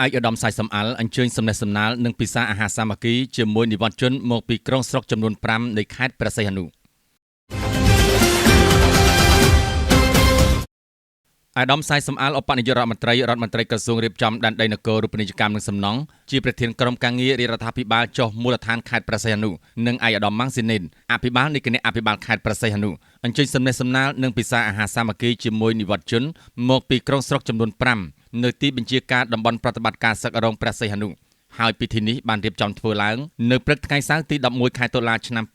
ឯកឧត្តមសាយសំអាល់អញ្ជើញសំណេះសំណាលនិងពិសាអាហារសាមគ្គីជាមួយនិវត្តជនមកពីក្រុងស្រុកចំនួន5នៃខេត្តព្រះសីហនុ។ អាដាមសាយសំអាល់ឧបនាយករដ្ឋមន្ត្រីរដ្ឋមន្ត្រីក្រសួងរៀបចំដែនដីនគររូបនីយកម្មនិងសំណង់ជាប្រធានក្រុមការងាររាជរដ្ឋាភិបាលចុះមូលដ្ឋានខេត្តព្រះសីហនុនិងឯកឧត្តមម៉ាំងស៊ីនីនអភិបាលនៃគណៈអភិបាលខេត្តព្រះសីហនុអញ្ជើញសំណេះសំណាលនិងពិសាអាហារសាមគ្គីជាមួយនិវត្តជនមកពីក្រុងស្រុកចំនួន5នៅទីបញ្ជាការតំបន់ប្រតិបត្តិការសឹករងព្រះសីហនុហើយពិធីនេះបានរៀបចំធ្វើឡើងនៅព្រឹកថ្ងៃសៅរ៍ទី11ខែតុលាឆ្នាំ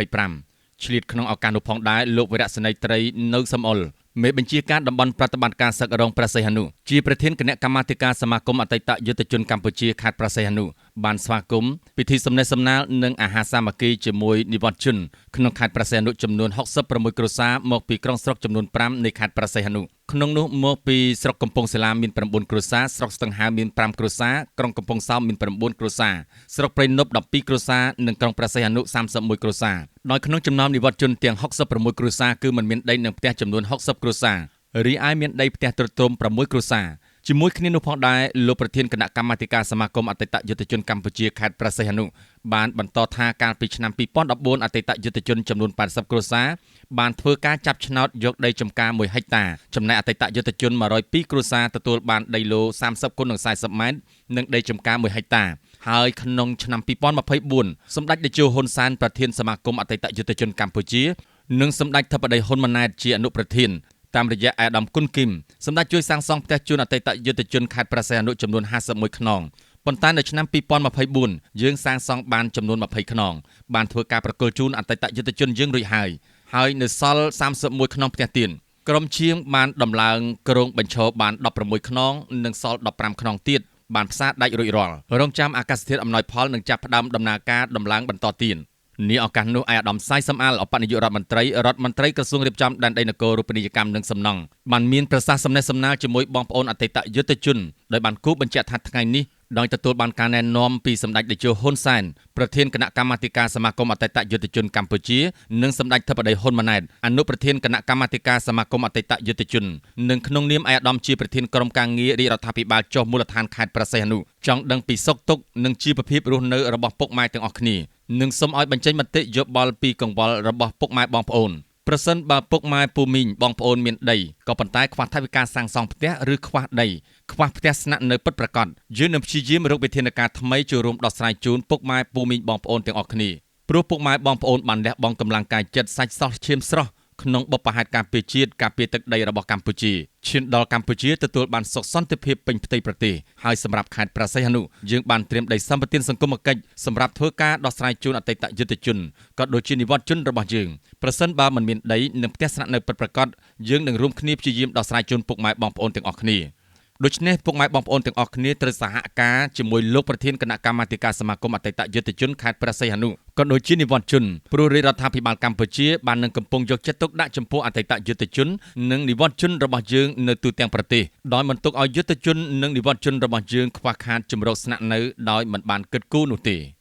2025ឆ្លៀតក្នុងឱកាសនោះផងដែរលោកវរៈសេនីយ៍ត្រីនៅសំអុលមេបញ្ជាការតំបន់ប្រតិបត្តិការសឹករងព្រះសីហនុជាប្រធានគណៈកម្មាធិការសមាគមអតីតយុទ្ធជនកម្ពុជាខេត្តព្រះសីហនុបានស្វាគមន៍ពិធីសំណេះសំណាលនិងអាហារសាមគ្គីជាមួយនិវត្តជនក្នុងខេត្តព្រះសីហនុចំនួន66គ្រួសារមកពីក្រុងស្រុកចំនួន5នៃខេត្តព្រះសីហនុក្នុងនោះមកពីស្រុកកំពង់សាឡាមាន9គ្រួសារស្រុកស្ទឹងហាវមាន5គ្រួសារក្រុងកំពង់សោមមាន9គ្រួសារស្រុកព្រៃនប់12គ្រួសារនិងក្រុងព្រះសីហនុ31គ្រួសារដោយក្នុងចំណោមនិវត្តជនទាំង66គ្រួសារគឺមិនមានដីនិងផ្ទះចំនួន60គ្រួសាររីឯមានដីផ្ទះទ្រុឌទ្រោម6គ្រួសារជាមួយគ្នានោះផងដែរលោកប្រធានគណៈកម្មាធិការសមាគមអតីតយុទ្ធជនកម្ពុជាខេត្តព្រះសីហនុបានបន្តថាកាលពីឆ្នាំ2014អតីតយុទ្ធជនចំនួន80គ្រួសារបានធ្វើការចាប់ឆ្នោតយកដីចំការ1ហិកតាចំណែកអតីតយុទ្ធជន102គ្រួសារទទួលបានដីឡូ30គុណនឹង40ម៉ែត្រនិងដីចំការ1ហិកតាហើយក្នុងឆ្នាំ2024សម្ដេចតេជោហ៊ុនសែនប្រធានសមាគមអតីតយុទ្ធជនកម្ពុជានិងសម្ដេចធិបតីហ៊ុនម៉ាណែតជាអនុប្រធានតាមរយៈអាដាមគុណគឹមសម្ដេចជួយសាងសង់ផ្ទះជូនអតីតយុទ្ធជនខេត្តព្រះសីហនុចំនួន51ខ្នងប៉ុន្តែនៅឆ្នាំ2024យើងសាងសង់បានចំនួន20ខ្នងបានធ្វើការប្រគល់ជូនអតីតយុទ្ធជនយើងរួចហើយហើយនៅសល់31ខ្នងផ្ទះទៀតក្រុមជាងបានដំឡើងគ្រោងបញ្ឈរបាន16ខ្នងនិងសល់15ខ្នងទៀតបានផ្សារដាច់រួចរាល់រងចាំអាកាសធាតុអំណោយផលនឹងចាប់ផ្ដើមដំណើរការដំឡើងបន្តទៀតនេះឱកាសនោះឯអាដាមសាយសំអាល់ឧបនាយករដ្ឋមន្ត្រីរដ្ឋមន្ត្រីក្រសួងរៀបចំដែនដីនគររូបនីយកម្មនិងសំណង់បានមានប្រសាសន៍សំណេះសំណាលជាមួយបងប្អូនអតីតយុទ្ធជនដោយបានគូបញ្ជាក់ថាថ្ងៃនេះដោយទទួលបានការណែនាំពីសម្ដេចតេជោហ៊ុនសែនប្រធានគណៈកម្មាធិការសមាគមអតីតយុទ្ធជនកម្ពុជានិងសម្ដេចធិបតីហ៊ុនម៉ាណែតអនុប្រធានគណៈកម្មាធិការសមាគមអតីតយុទ្ធជននិងក្នុងនាមឯកឧត្តមជាប្រធានក្រុមការងាររាជរដ្ឋាភិបាលចុះមូលដ្ឋានខេត្តព្រះសីហនុចង់ដឹងពីសុខទុក្ខនិងជីវភាពរស់នៅរបស់ពុកម៉ែទាំងអស់គ្នានិងសូមឲ្យបញ្ចេញមតិយោបល់ពីកង្វល់របស់ពុកម៉ែបងប្អូនប្រសិនបើពុកម៉ែពូមីងបងប្អូនមានដីក៏ប៉ុន្តែខ្វះថវិកាសាងសង់ផ្ទះឬខ្វះដីខ្វះផ្ទះស្នាក់នៅពិតប្រាកដយើងនឹងព្យាយាមរកវិធានការថ្មីចូលរួមដោះស្រាយជូនពុកម៉ែពូមីងបងប្អូនទាំងអស់គ្នាព្រោះពុកម៉ែបងប្អូនបានលះបង់កម្លាំងកាយចិត្តសាច់សោះឈាមស្រស់ក្នុងបុព្វហេតុការពារជាតិការពារទឹកដីរបស់កម្ពុជាឈានដល់កម្ពុជាទទួលបានសុខសន្តិភាពពេញផ្ទៃប្រទេសហើយសម្រាប់ខេត្តព្រះសីហនុយើងបានត្រៀមដីសម្បត្តិសង្គមកិច្ចសម្រាប់ធ្វើការដោះស្រាយជូនអតីតយុទ្ធជនក៏ដូចជានិវត្តជនរបស់យើងប្រសិនបើមិនមានដីនិងផ្ទះស្នាក់នៅពិតប្រាកដយើងនឹងរួមគ្នាព្យាយាមដោះស្រាយជូនពុកម៉ែបងប្អូនទាំងអស់គ្នាដូច្នេះពុកម៉ែបងប្អូនទាំងអស់គ្នាត្រូវសហការជាមួយលោកប្រធានគណៈកម្មាធិការសមាគមអតីតយុទ្ធជនខេត្តព្រះសីហនុក៏ដូចជានិវត្តជនព្រោះរាជរដ្ឋាភិបាលកម្ពុជាបាននឹងកំពុងយកចិត្តទុកដាក់ចំពោះអតីតយុទ្ធជននិងនិវត្តជនរបស់យើងនៅទូទាំងប្រទេសដោយមិនទុកឲ្យយុទ្ធជននិងនិវត្តជនរបស់យើងខ្វះខាតជម្រកស្នាក់នៅដោយមិនបានគិតគូរនោះទេ។